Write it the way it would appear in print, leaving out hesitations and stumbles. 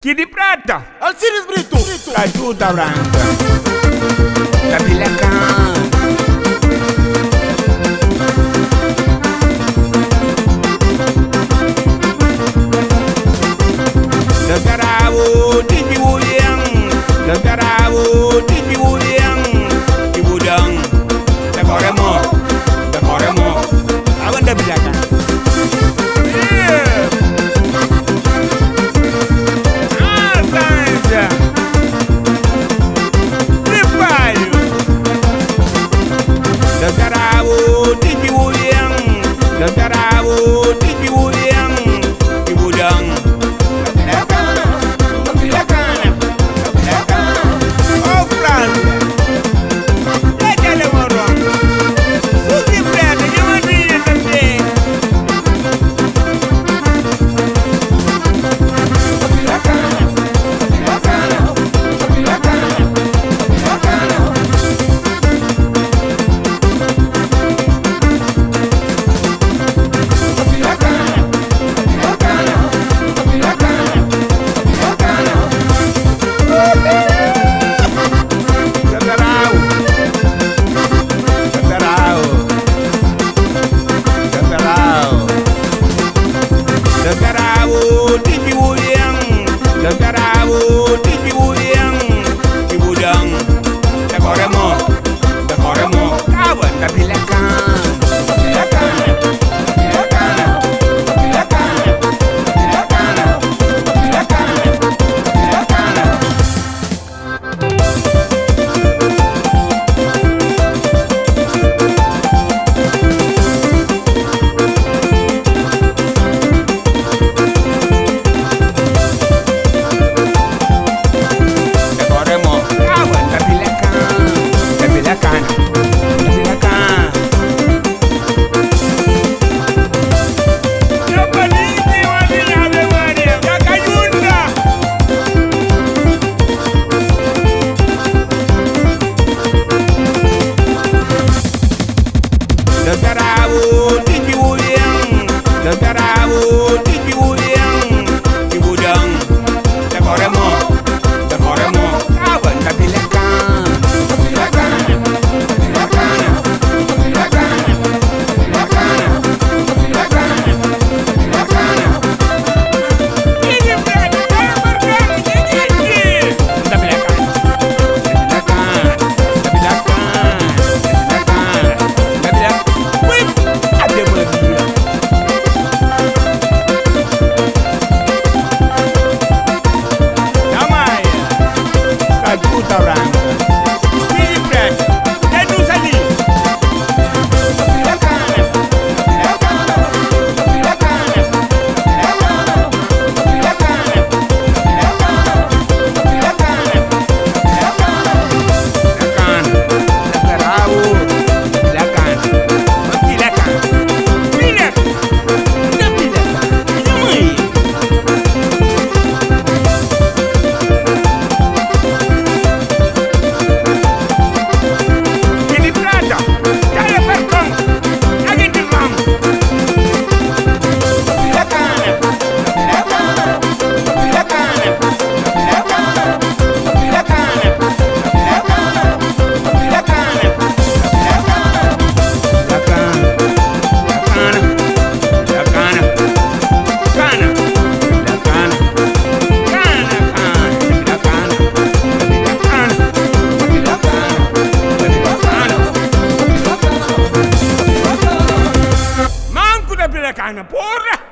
Ki di prata. Alcides Brito. Kajuta branka. Kabilakan. Dakarawo tiki wuyang. Dakarawo tiki wuyang. Ibudang. Dakoremo. Dakoremo. Awan dabilakan. Yeah. Dakarawo tiki wuyang. Ibudang. Oh, France. Dakarawo tiki wuyang. Dakarawo tiki wuyang. Ibudang. Dakoremo. Dakoremo. Kawan kabilakan. Dakarawo tiki wuyang. Dakarawo tiki wuyang. Ibudang. Dakoremo. Dakoremo. Kawan kabilakan. Porra!